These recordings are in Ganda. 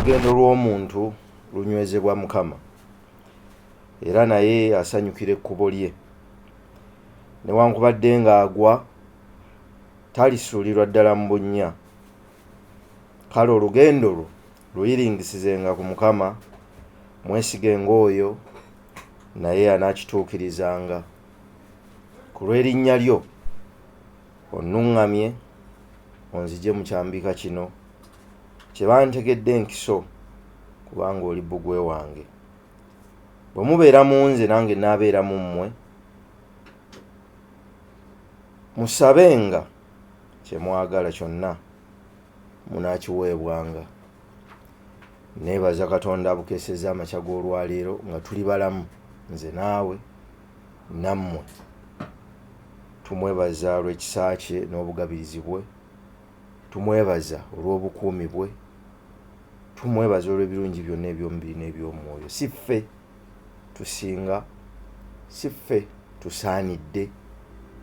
Olugendo lw'omuntu lunywezebwa Mukama, era naye asanyukira ekkubo lye. Newankubadde ng'agwa, talisuulirwa ddala mu bunnya. Kale olugendo lwo luyiringisizenga ku Mukama, mwesigenga oyo, naye anaakituukirizanga. Ku lw'erinnya lyo onnuŋŋamye, onzigye mu kyambika kino kye bantegedde enkiso, kubanga oli bbugwe wange. Bwe mubeera mu nze nange naabeera mu mmwe, musabenga kye mwagala kyonna, munaakiweebwanga. Neebaza Katonda abukeesezza amakya g'olwaleero nga tuli balamu, nze naawe nammwe. Tumwebaza olw'ekisa kye n'obugabirizi bwe. Tumwebaza olw'obukuumi bwe. Tumwebaza olw'ebirungi byonna eby'omubiri n'eby'omwoyo. Si ffe tusinga, si ffe tusaanidde,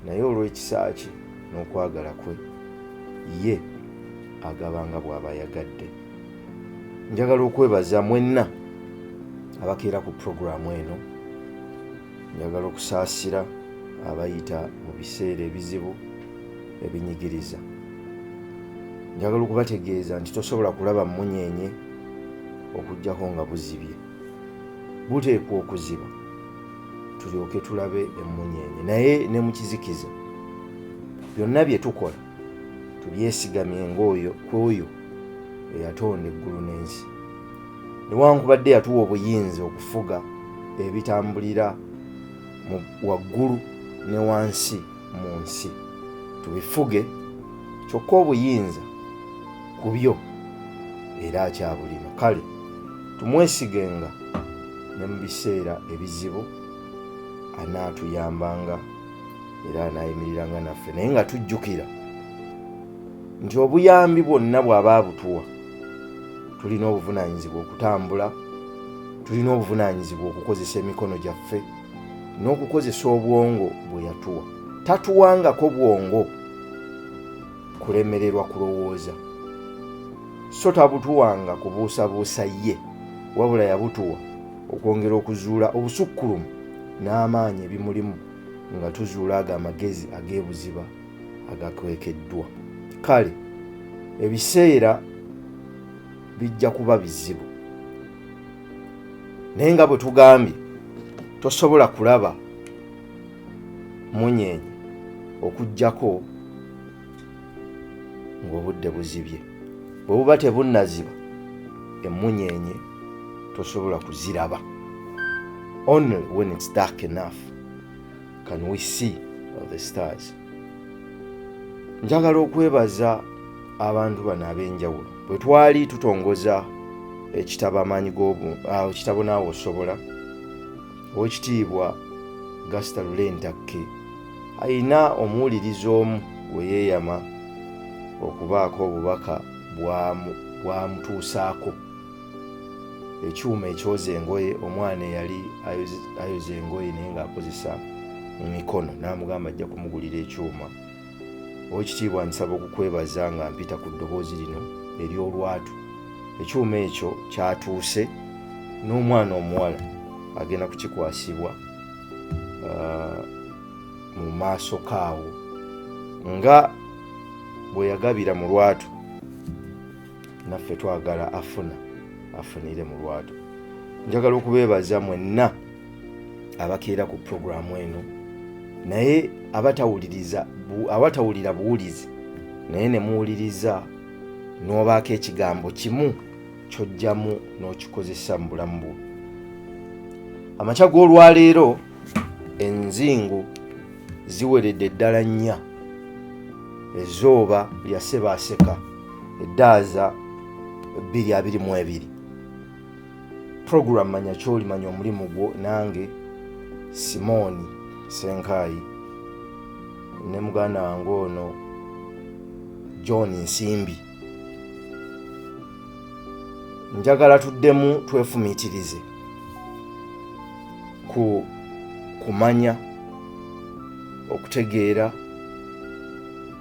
naye olw'ekisa kye n'okwagala kwe, ye agaba nga bw'aba ayagadde. Njagala okwebaza mwenna abakeera ku pulogulaamu eno. Njagala okusaasira abayita mu biseera ebizibu ebinyigiriza. Njagala okubategeeza nti tosobola kulaba mmunyeenye okuggyako nga buzibye. Buteekwa okuziba tulyoke tulabe emmunyeenye. Naye ne mu kizikiza, byonna bye tukola tubyesigamye ng'oyo ku oyo eyatonda eggulu n'ensi. Newankubadde yatuwa obuyinza okufuga ebitambulira mu waggulu ne wansi mu nsi, tubifuge, kyokka obuyinza ku byo era akyabulina. Kale tumwesigenga ne mu biseera ebizibu, anaatuyambanga era anaayimiriranga naffe, naye nga tujjukira nti obuyambi bwonna bw'aba abutuwa, tulina obuvunaanyizibwa okutambula, tulina obuvunaanyizibwa okukozesa emikono gyaffe n'okukozesa obwongo bwe yatuwa. Tatuwangako bwongo kulemererwa kulowooza, so tabutuwanga kubuusabuusa ye, wabula yabutuwa okwongera okuzuula obusukkulumu n'amaanyi ebimulimu nga tuzuula ago amagezi ag'ebuziba agakwekeddwa. Kale ebiseera bijja kuba bizibu, naye nga bwe tugambye, tosobola kulaba munyeenye okuggyako ng'obudde buzibye. Bwe buba tebunnaziba, emmunyeenye tosobola kuziraba. Only when it's dark enough can we see the stars. Njagala okwebaza abantu bano ab'enjawulo. Bwe twali tutongoza ekitabo Amaanyi g'obu, ekitabo Naawe Osobola, Oweekitiibwa Gaster Lule Ntakke alina omuwuliriza omu we yeeyama okubaako obubaka bw'amutuusaako. Ekyuma ekyoza engoye, omwana eyali ayoza engoye naye ng'akozesa mikono, n'amugamba ajja kumugulira ekyuma. Oweekitiibwa, nsaba okukwebaza nga mpita ku ddoboozi lino ery'olwatu. Ekyuma ekyo kyatuuse n'omwana omuwala agenda kukikwasibwa mu maaso kaawo nga bwe yagabira mu lwatu, naffe twagala afuna afunire mu lwatu. Njagala okubeebaza mwenna abakeera ku pulogulaamu eno, naye abatawulira buwulizi, naye ne muwuliriza n'obaako ekigambo kimu ky'ojjamu n'okikozesa mu bulamu bwo. Amakya g'olwaleero enzingu ziweredde ddala nnya. Ezzooba lya Ssebaaseka eddaaza 2022. Program Manya Ky'oli Manya Omulimu Gwo nange Simooni Ssenkaayi ne muganda wange ono John Nsimbi. Njagala tuddemu twefumiitirize ku kumanya, okutegeera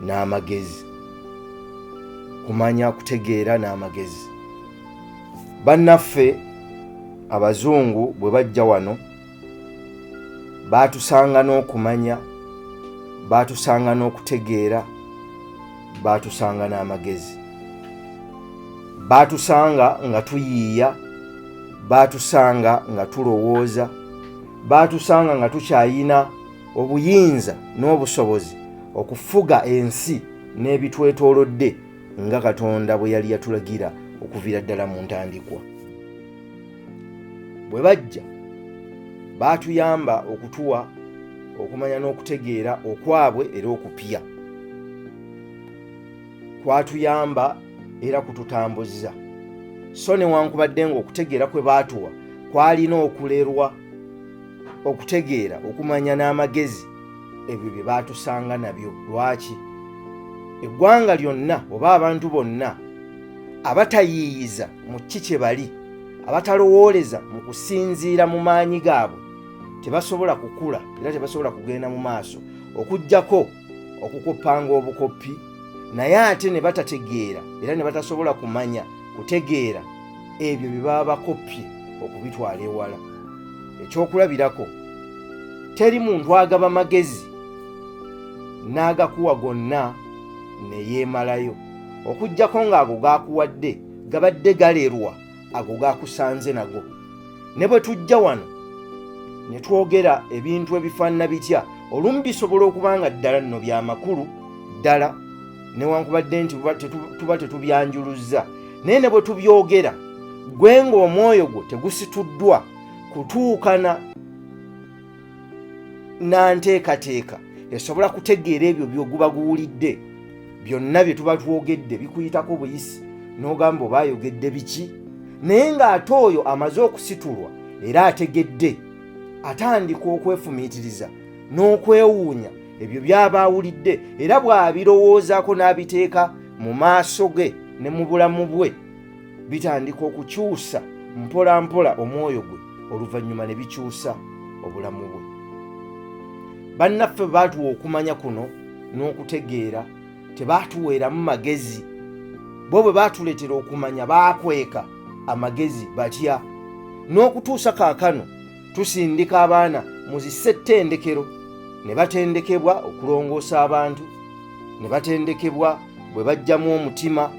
n'amagezi. Kumanya, kutegeera n'amagezi. Bannaffe abazungu bwe bajja wano baatusanga n'okumanya, baatusanga n'okutegeera, baatusanga n'amagezi, baatusanga nga tuyiiya, baatusanga nga tulowooza, baatusanga nga tukyayina obuyinza n'obusobozi okufuga ensi n'ebitwetoolodde nga Katonda bwe yali yatulagira okuviira ddala mu ntandikwa. Bwe bajja baatuyamba okutuwa okumanya n'okutegeera okwabwe era okupya kwatuyamba era kututambuzza, so newankubadde ng'okutegeera kwe baatuwa kwalina okulerwa okutegeera, okumanya n'amagezi ebyo bye baatusanga nabyo. Lwaki eggwanga lyonna oba abantu bonna abatayiiyiza mu ki kye bali, abatalowooleza mu kusinziira mu maanyi gaabwe, tebasobola kukula era tebasobola kugenda mu maaso okuggyako okukoppanga obukoppi, naye ate ne batategeera era ne batasobola kumanya kutegeera ebyo bye baba bakoppye okubitwala ewala. Ekyokulabirako, teri muntu agaba magezi n'agakuwa gonna ne yeemalayo, okuggyako ng'ago g'akuwadde gabadde galerwa ago g'akusanze nago. Ne bwe tujja wano ne twogera ebintu ebifaanana bitya, olumu bisobola okuba nga ddala nno bya makulu ddala, newankubadde nti tuba tetubyanjuluzza, naye ne bwe tubyogera gwe ng'omwoyo gwo tegusituddwa kutuukana na nteekateeka esobola kutegeera ebyo byoguba guwulidde, byonna bye tuba twogedde bikuyitako buyisi n'ogamba oba ayogedde biki, naye ng'ate oyo amaze okusitulwa era ategedde atandika okwefumiitiriza n'okwewuunya ebyo by'aba awulidde, era bw'abirowoozaako n'abiteeka mu maaso ge ne mu bulamu bwe, bitandika okukyusa mpola mpola omwoyo gwe, oluvannyuma ne bikyusa obulamu bwe. Bannaffe bwe baatuwa okumanya kuno n'okutegeera, tebaatuweeramu magezi. Bo bwe baatuleetera okumanya, baakweka amagezi batya? N'okutuusa kaakano tusindika abaana mu zissettendekero ne batendekebwa okulongoosa abantu, ne batendekebwa bwe baggyamu omutima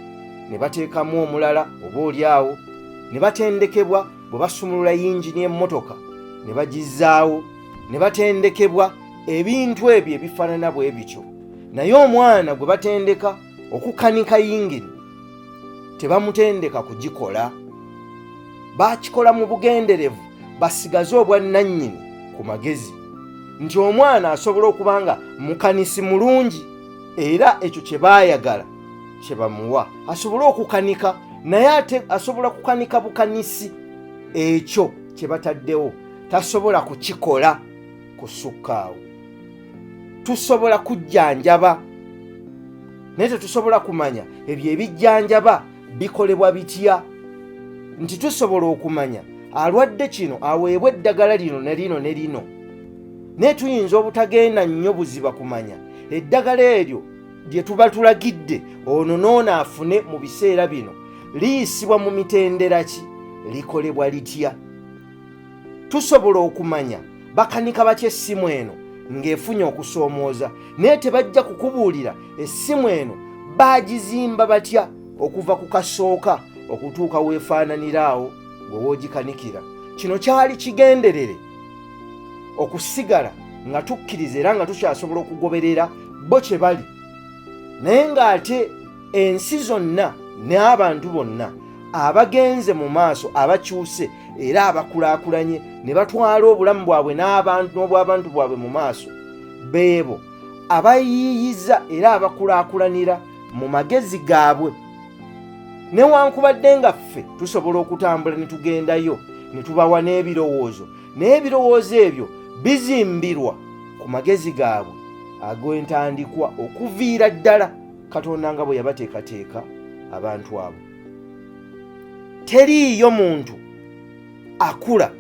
ne bateekamu omulala oba oli awo, ne batendekebwa bwe basumulula yingini y'emmotoka ne bagizzaawo, ne batendekebwa ebintu ebyo ebifaanana bwe bityo. Naye omwana gwe batendeka okukanika yingini tebamutendeka kugikola. Bakikola mu bugenderevu basigaze obwannannyini ku magezi, nti omwana asobola okuba nga mukanisi mulungi, era ekyo kye baayagala kye bamuwa asobole okukanika, naye ate asobola kukanika bukanisi ekyo kye bataddewo, tasobola kukikola kusukka awo. Tusobola kujjanjaba, naye tetusobola kumanya ebyo ebijjanjaba bikolebwa bitya, nti tusobola okumanya alwadde kino aweebwa eddagala lino ne lino ne lino, naye tuyinza obutagenda nnyo buziba kumanya eddagala eryo lye tuba tulagidde ono n'ono afune mu biseera bino liyisibwa mu mitendera ki, likolebwa litya. Tusobola okumanya bakanika batya essimu eno ng'efunye okusoomooza, naye tebajja kukubuulira essimu eno baagizimba batya okuva ku kasooka okutuuka weefaananira awo gwe woogikanikira. Kino kyali kigenderere okusigala nga tukkiriza era nga tukyasobola okugoberera bo kye bali, naye ng'ate ensi zonna n'abantu bonna abagenze mu maaso, abakyuse era abakulaakulanye ne batwala obulamu bwabwe n'abantu n'obw'abantu bwabwe mu maaso, beebo abayiiyiza era abakulaakulanira mu magezi gaabwe. Newankubadde nga ffe tusobola okutambula ne tugendayo ne tubawa n'ebirowoozo, naye ebirowoozo ebyo bizimbirwa ku magezi gaabwe ag'entandikwa okuviira ddala Katonda nga bwe yabateekateeka abantu abo. Teriiyo muntu akula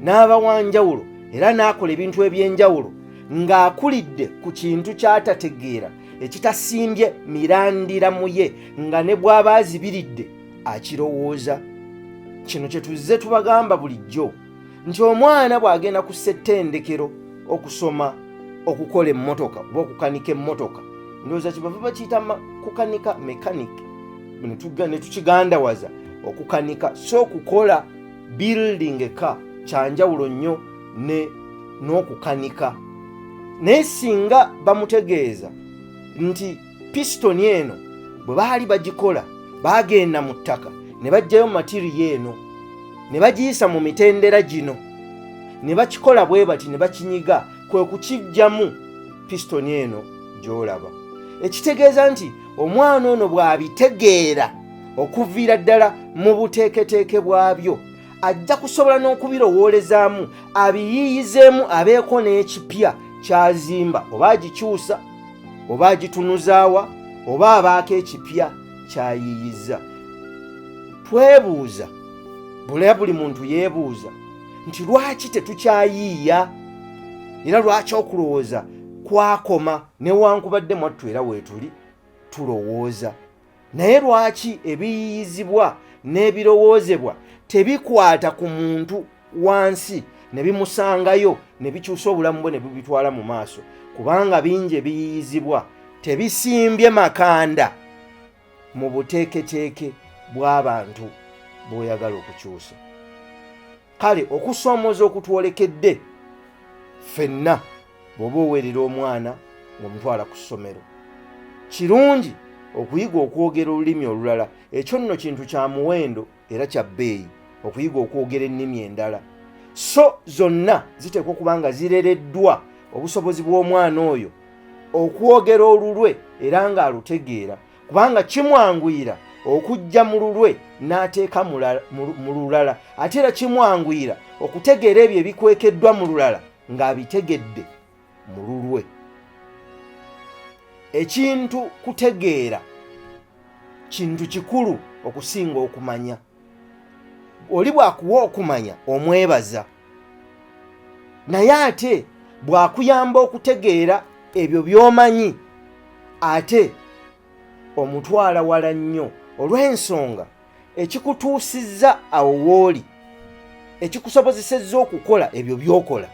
n'aba wa njawulo era n'akola ebintu eby'enjawulo ng'akulidde ku kintu ky'atategeera ekitasimbye mirandira mu ye, nga ne bw'aba azibiridde akirowooza. Kino kye tuzze tubagamba bulijjo nti omwana bw'agenda ku ssettendekero okusoma okukola emmotoka oba okukanika emmotoka, ndowooza kyebava bakiyita kukanika, mechanic, ne tukigandawaza okukanika. So okukola building eka kyanjawulo nnyo ne n'okukanika. Naye singa bamutegeeza nti pisitoni eno bwe baali bagikola baagenda mu ttaka ne baggyayo matiriyo eno ne bagiyisa mu mitendera gino ne bakikola bwe bati ne bakinyiga kwe kukiggyamu pisitoni eno gy'olaba, ekitegeeza nti omwana ono bw'abitegeera okuviira ddala mu buteeketeeke bwabyo, ajja kusobola n'okubirowoolezaamu, abiyiiyizeemu, abeeko n'ekipya ky'azimba, oba agikyusa oba agitunuzaawa oba abaako ekipya ky'ayiiyiza. Twebuuza bula, buli muntu yeebuuza nti lwaki tetukyayiiya, era lwaki okulowooza kwakoma? Newankubadde mwattu era weetuli tulowooza, naye lwaki ebiyiyizibwa n'ebirowoozebwa tebikwata ku muntu wansi ne bimusangayo ne bikyusa obulamu bwe ne bubitwala mu maaso? Kubanga bingi ebiyiyizibwa tebisimbye makanda mu buteeketeeke bw'abantu b'oyagala okukyusa. Kale okusoomooza okutwolekedde ffenna, bw'oba oweerera omwana ng'omutwala ku ssomero, kirungi okuyiga okwogera olulimi olulala. Ekyo nno kintu kya muwendo era kya bbeeyi okuyiga okwogera ennimi endala. So zonna ziteekwa okuba nga zirereddwa obusobozi bw'omwana oyo okwogera olulwe era ng'alutegeera, kubanga kimwanguyira okujja mu lulwe n'ateeka mu lulala, ate era kimwanguyira okutegeera ebyo ebikwekeddwa mu lulala ng'abitegedde mu lulwe. Ekintu kutegeera kintu kikulu okusinga okumanya. Oli bw'akuwa okumanya omwebaza, naye ate bw'akuyamba okutegeera ebyo by'omanyi ate omutwala wala nnyo, olw'ensonga ekikutuusizza awo w'oli, ekikusobozesezza okukola ebyo by'okola,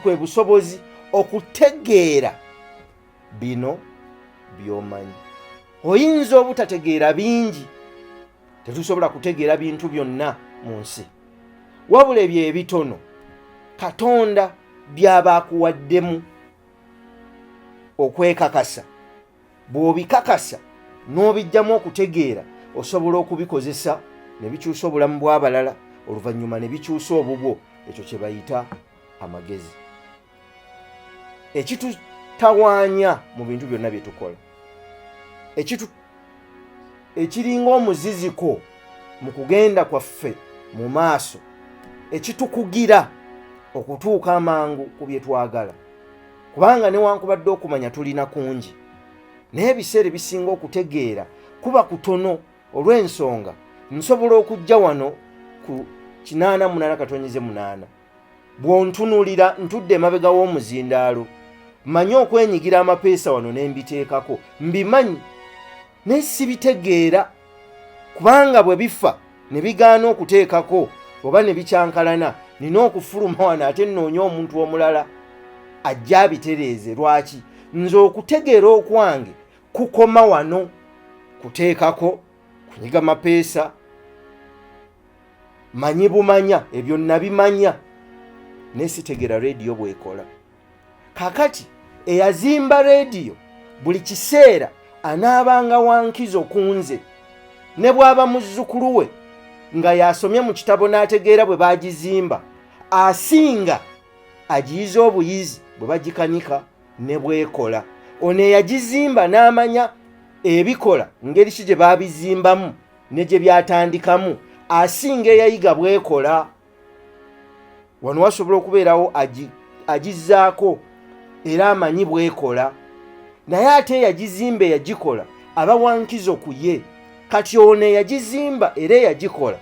kwe busobozi okutegeera bino by'omanyi. Oyinza obutategeera bingi, tetusobola kutegeera bintu byonna mu nsi, wabula ebyo ebitono Katonda by'aba akuwaddemu okwekakasa, bw'obikakasa n'obijjamu okutegeera, osobola okubikozesa ne bikyusa obulamu bw'abalala, oluvannyuma ne bikyusa obubwo. Ekyo kye bayita amagezi. Ekitutawaanya mu bintu byonna bye tukola, ekiringa omuziziko mu kugenda kwaffe mu maaso, ekitukugira okutuuka amangu ku bye twagala, kubanga newankubadde okumanya tulina kungi, naye ebiseera ebisinga okutegeera kuba kutono, olw'ensonga nsobola okujja wano ku 88.8, bw'ontunulira ntudde emabega w'omuzindaalo, mmanyi okwenyigira amapeesa wano ne mbiteekako, mbimanyi, naye sibitegeera, kubanga bwe bifa ne bigaana okuteekako oba ne bikyankalana, nina okufuluma wano ate nnoonya omuntu omulala ajja abitereeze. Lwaki? Nze okutegeera okwange kukoma wano kuteekako, kunyiga mapeesa. Manyi bumanya ebyo nabimanya, naye sitegeera rediyo bwekola. Kakati eyazimba rediyo buli kiseera anaabanga wa nkizo ku nze, ne bw'aba muzzukulu we nga yasomye mu kitabo n'ategeera bwe bagizimba, asinga agiyize obuyizi bwe bagikanika ne bwekola. Ono eyagizimba n'amanya ebikola, ngeri ki gye baabizimbamu ne gye byatandikamu, asinga eyayiga bwekola. Wano wasobola okubeerawo agizzaako era amanyi bwekola, naye ate eyagizimba eyagikola aba wankizo ku ye. Kati ono eyagizimba era eyagikola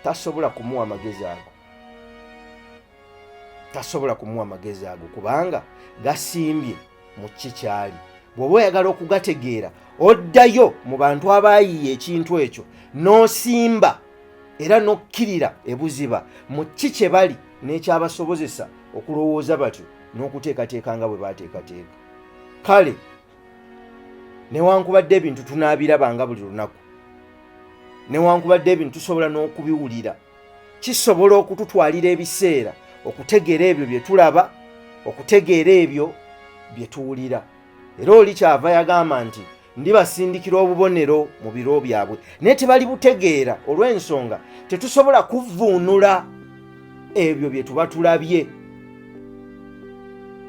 tasobola kumuwa magezi ago, tasobola kumuwa magezi ago, kubanga gasimbye mu ki kyali. Bw'oba oyagala okugategeera, oddayo mu bantu abaayiiya ekintu ekyo n'osimba era n'okkirira ebuziba mu ki kye bali n'ekyabasobozesa okulowooza batyo n'okuteekateeka nga bwe baateekateeka. Kale newankubadde ebintu tunaabiraba nga buli lunaku, newankubadde ebintu tusobola n'okubiwulira, kisobola okututwalira ebiseera okutegeera ebyo bye tulaba, okutegeera ebyo bye tuwulira. Era oli kyava yagamba nti ndibasindikira obubonero mu biro byabwe, naye tebalibutegeera olw'ensonga tetusobola kuvvuunula ebyo bye tuba tulabye.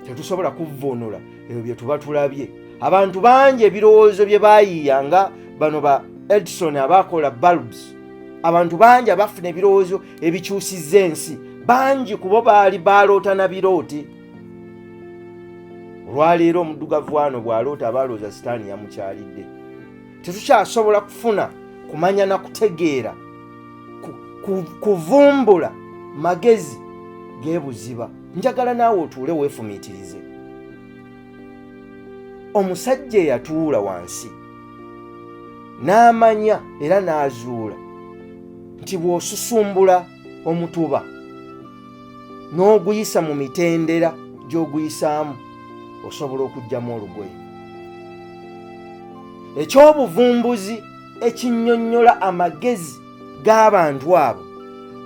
Tetusobola kuvvuunula ebyo bye tuba tulabye. Abantu bangi ebirowoozo bye baayiiya nga bano ba Edison abaakola bulbs, abantu bangi abafuna ebirowoozo ebikyusizza ensi, bangi ku bo baali baaloota na birooti. Olwaleero omuddugavu wano bw'aloota aba alowooza sitaani yamukyalidde. Tetukyasobola kufuna kumanya na kutegeera, kuvumbula magezi g'ebuziba. Njagala naawe otuule weefumiitirize. Omusajja eyatuula wansi n'amanya era n'azuula nti bw'osusumbula omutuba n'oguyisa mu mitendera gy'oguyisaamu osobola okuggyamu olugoye. Eky'obuvumbuzi ekinnyonnyola amagezi g'abantu abo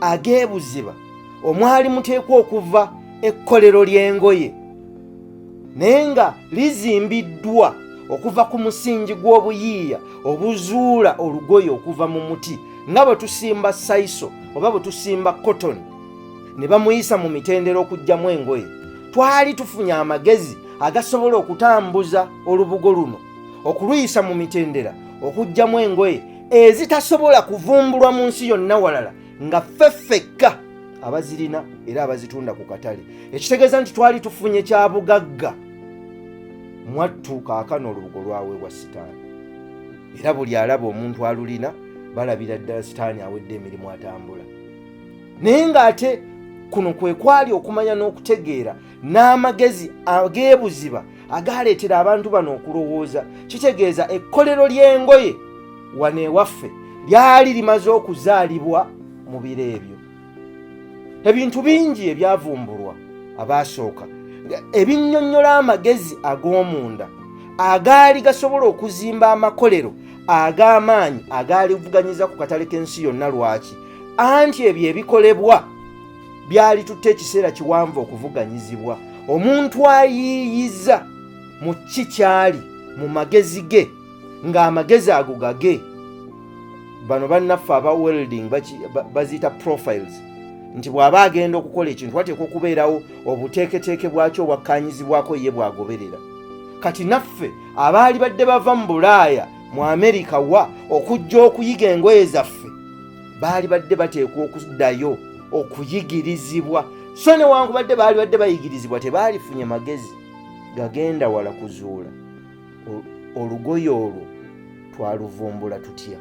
ag'ebuziba omwali muteekwa okuva ekkolero ly'engoye naye nga lizimbiddwa okuva ku musingi gw'obuyiiya obuzuula olugoye okuva mu muti, nga bwe tusimba saiso oba bwe tusimba cotton ne bamuyisa mu mitendera okuggyamu engoye. Twali tufunye amagezi agasobola okutambuza olubugo luno okuluyisa mu mitendera okuggyamu engoye ezitasobola kuvumbulwa mu nsi yonna walala, nga ffe ffekka abazirina era abazitunda ku katale. Ekitegeeza nti twali tufunye kya bugagga. Mwattu kaakano olubugo lwaweebwa sitaani, era buli alaba omuntu alulina balabira ddala sitaani awedde emirimu atambula. Naye ng'ate kuno kwe kwali okumanya n'okutegeera n'amagezi ag'ebuziba agaaleetera abantu bano okulowooza. Kitegeeza ekkolero ly'engoye wano ewaffe lyali limaze okuzaalibwa mu biro ebyo. Ebintu bingi ebyavumbulwa abaasooka ebinnyonnyola amagezi ag'omunda agaali gasobola okuzimba amakolero ag'amaanyi agaalivuganyiza ku katale k'ensi yonna. Lwaki? Anti ebyo ebikolebwa byali tutte ekiseera kiwanvu okuvuganyizibwa. Omuntu ayiiyiza mu ki kyali mu magezi ge, ng'amagezi ago gage. Bano bannaffe aba welding baziyita profiles, nti bw'aba agenda okukola ekintu wateekwa okubeerawo obuteeketeeke bwakyo obwakkaanyizibwako ye bw'agoberera. Kati naffe abaali badde bava mu Bulaaya, mu Amerika wa okujja okuyiga engoye zaffe, baali badde bateekwa okuddayo okuyigirizibwa. So newankubadde baali badde bayigirizibwa, tebaalifunye magezi gagenda wala kuzuula olugoye olwo twaluvumbula tutya.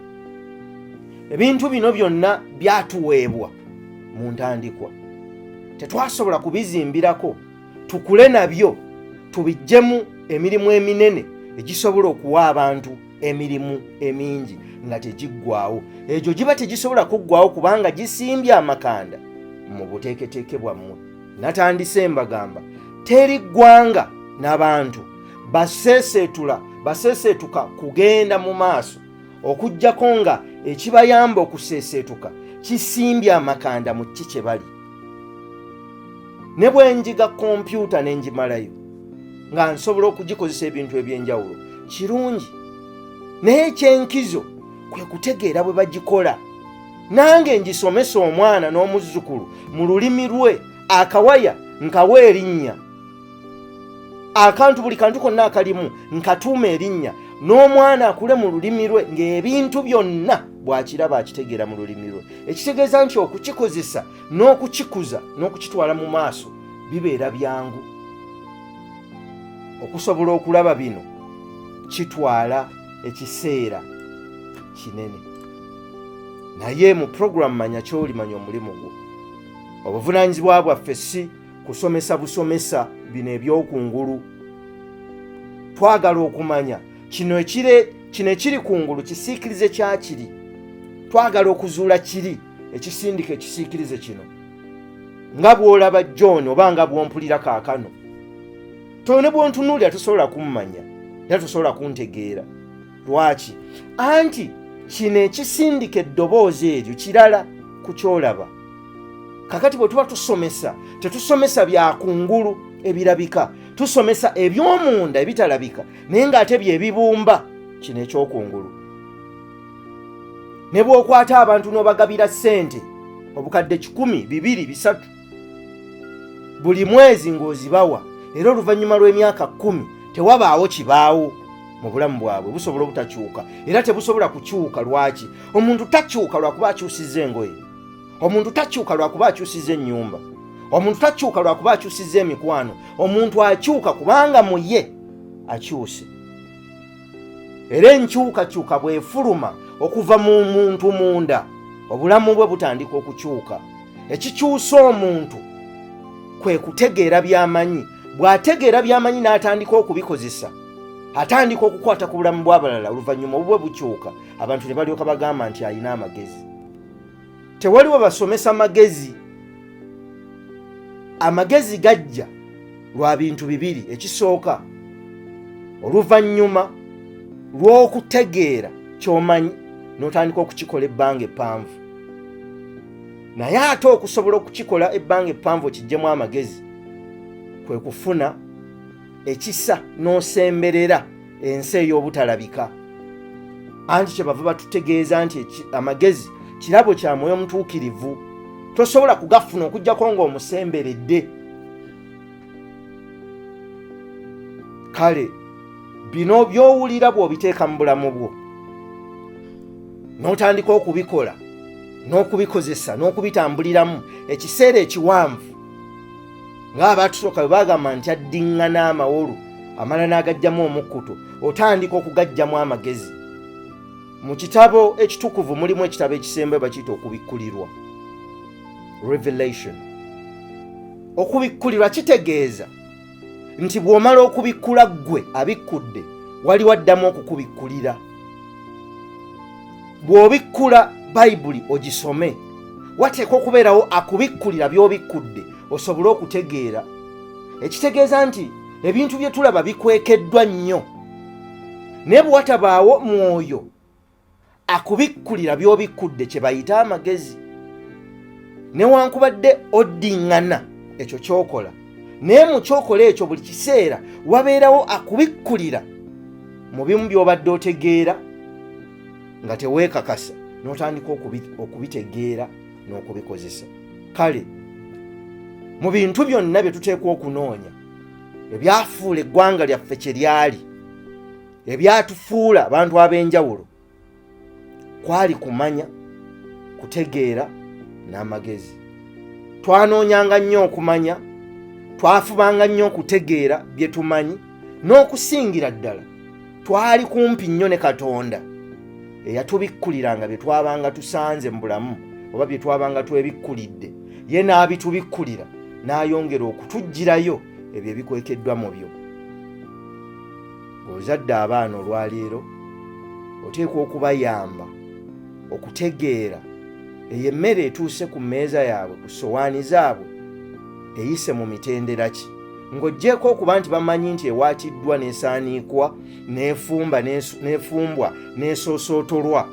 Ebintu bino byonna byatuweebwa mu ntandikwa, tetwasobola kubizimbirako tukule nabyo tubiggyemu emirimu eminene egisobola okuwa abantu emirimu emingi nga tegiggwawo. Egyo giba tegisobola kuggwawo kubanga gisimbye amakanda mu buteeketeeke bwammwe. Natandise mbagamba teri ggwanga n'abantu baseeseetuka kugenda mu maaso okuggyako nga ekibayamba okuseeseetuka kisimbye amakanda mu ki kye bali. Ne bwe njiga kompyuta ne ngimalayo nga nsobola okugikozesa ebintu eby'enjawulo, kirungi, naye ekyenkizo kwe kutegeera bwe bagikola. Nange ngisomesa omwana n'omuzzukulu mu lulimi lwe, akawaya nkawa erinnya, akantu buli kantu konna akalimu nkatuuma erinnya, n'omwana akule mu lulimi lwe ng'ebintu byonna bw'akiraba akitegeera mu lulimi lwe. Ekitegeeza nti okukikozesa n'okukikuza n'okukitwala mu maaso bibeera byangu. Okusobola okulaba bino kitwala ekiseera kinene, naye mu puroguramu Manya Kyoli Manya Omulimu Gwo, obuvunaanyizibwa bwaffe si kusomesa busomesa bino eby'okungulu. Twagala okumanya kino ekiri kungulu kisiikirize kyakiri. Twagala okuzuula kiri Ekisindika ekisiikirize kino, nga bw'olaba John oba nga bw'ompulira kaakano, tone bw'ontunuulira tosobola kummanya era tosobola kuntegeera. Lwaki? Anti kino ekisindika eddoboozi eryo kirala ku ky'olaba. Kakati bwe tuba tusomesa, tetusomesa bya kungulu ebirabika, tusomesa eby'omunda ebitalabika, naye ng'ate bye bibumba kino eky'okungulu. Ne bw'okwata abantu n'obagabira ssente obukadde 100, 2, 3 buli mwezi ng'ozibawa, era oluvannyuma lw'emyaka 10 tewabaawo kibaawo mu bulamu bwabwe. Busobola obutakyuka era tebusobola kukyuka. Lwaki? Omuntu takyuka lwakuba akyusizza engoye, omuntu takyuka lwakuba akyusizza ennyumba, omuntu takyuka lwakuba akyusizza emikwano. Omuntu akyuka kubanga mu ye akyuse, era enkyukakyuka bw'efuluma okuva mu muntu munda, obulamu bwe butandika okukyuka. Ekikyusa omuntu kwe kutegeera by'amanyi. Bw'ategeera by'amanyi n'atandika okubikozesa, atandika okukwata ku bulamu bw'abalala, oluvannyuma obubwe bukyuka, abantu ne balyoka bagamba nti alina amagezi. Tewaliwo basomesa magezi. Amagezi gajja lwa bintu bibiri. Ekisooka, oluvannyuma lw'okutegeera ky'omanyi n'otandika okukikola ebbanga eppanvu. Naye ate okusobola okukikola ebbanga eppanvu okiggyemu amagezi, kwe kufuna ekisa n'osemberera ensi ey'obutalabika. Anti kyebava batutegeeza nti amagezi kirabo kya Mwoyo Mutuukirivu, tosobola kugafuna okuggyako ng'omusemberedde. Kale bino by'owulira bw'obiteeka mu bulamu bwo n'otandika okubikola n'okubikozesa n'okubitambuliramu ekiseera ekiwanvu, ng'abaatusooka bwe bagamba nti addiŋŋana amawolu amala n'agajjamu omukkuto, otandika okugajjamu amagezi. Mu kitabo ekitukuvu mulimu ekitabo ekisembayo, bakiyita Okubikkulirwa, Revelation. Okubikkulirwa kitegeeza nti bw'omala okubikkula, ggwe abikkudde waliwo addamu okukubikkulira. Bw'obikkula Bayibuli ogisome, wateekwa okubeerawo akubikkulira by'obikkudde osobole okutegeera. Ekitegeeza nti ebintu bye tulaba bikwekeddwa nnyo, naye bwe watabaawo mwoyo akubikkulira by'obikkudde, kye bayita amagezi, newankubadde oddiŋŋana ekyo ky'okola, naye mu kyokola ekyo buli kiseera wabeerawo akubikkulira mu bimu by'obadde otegeera nga teweekakasa, n'otandika okubitegeera n'okubikozesa. Kale mu bintu byonna bye tuteekwa okunoonya, ebyafuula eggwanga lyaffe kye lyali, ebyatufuula abantu ab'enjawulo, kwali kumanya, kutegeera n'amagezi. Twanoonyanga nnyo okumanya, twafubanga nnyo okutegeera bye tumanyi, n'okusingira ddala twali kumpi nnyo ne Katonda eyatubikkuliranga bye twabanga tusanze mu bulamu oba bye twabanga twebikkulidde, ye n'abitubikkulira n'ayongera okutuggyirayo ebyo ebikwekeddwa mu byo. Ng'ozadde abaana olwaleero, oteekwa okubayamba okutegeera eyo emmere etuuse ku mmeeza yaabwe, ku ssowaani zaabwe, eyise mu mitendera ki, ng'oggyeeko okuba nti bamanyi nti ewaatiddwa n'esaaniikwa n'efumba n'efumbwa n'esoosootolwa.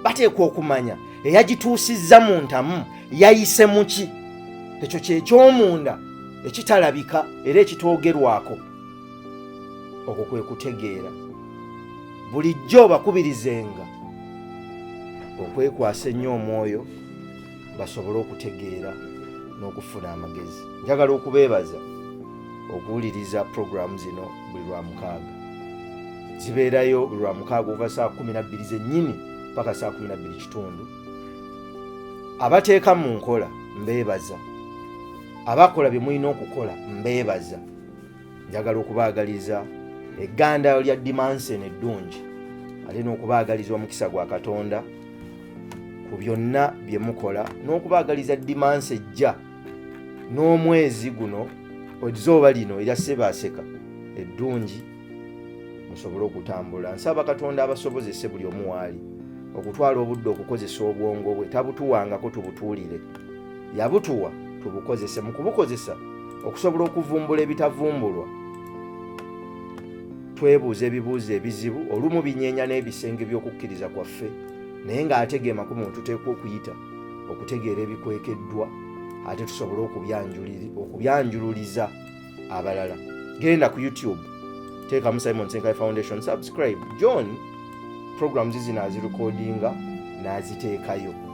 Bateekwa okumanya eyagituusizza mu ntamu yayise mu ki. Ekyo kyeky'omunda ekitalabika era ekitoogerwako. Okwo kwe kutegeera. Bulijjo bakubirizenga okwekwasa ennyo omwoyo basobole okutegeera n'okufuna amagezi. Njagala okubeebaza okuwuliriza puroguramu zino buli lwa mukaaga. Zibeerayo buli lwa mukaaga okuva saa 12 zennyini paka saa 12 kitundu. Abateeka mu nkola mbeebaza, abakola bye mulina okukola mbeebaza. Njagala okubaagaliza egganda lya dimansen eddungi, ate n'okubaagaliza omukisa gwa Katonda ku byonna bye mukola, n'okubaagaliza dimansi ejja n'omwezi guno, ezzooba lino erya Ssebaaseka eddungi, musobole okutambula. Nsaba Katonda abasobozese buli omu waali. Okutwala obudde okukozesa obwongo bwe tabutuwangako tubutuulire, yabutuwa tubukozese. Mu kubukozesa okusobola okuvumbula ebitavumbulwa, twebuuza ebibuuzo ebizibu, olumu binyeenya n'ebisenge by'okukkiriza kwaffe, naye ng'ate ge makubo mwe tuteekwa okuyita okutegeera ebikwekeddwa ate tusobole okubyanjululiza abalala. Genda ku YouTube, teekamu Simon Ssenkayi Foundation, subscribe. John programs zino azirekodinga n'aziteekayo.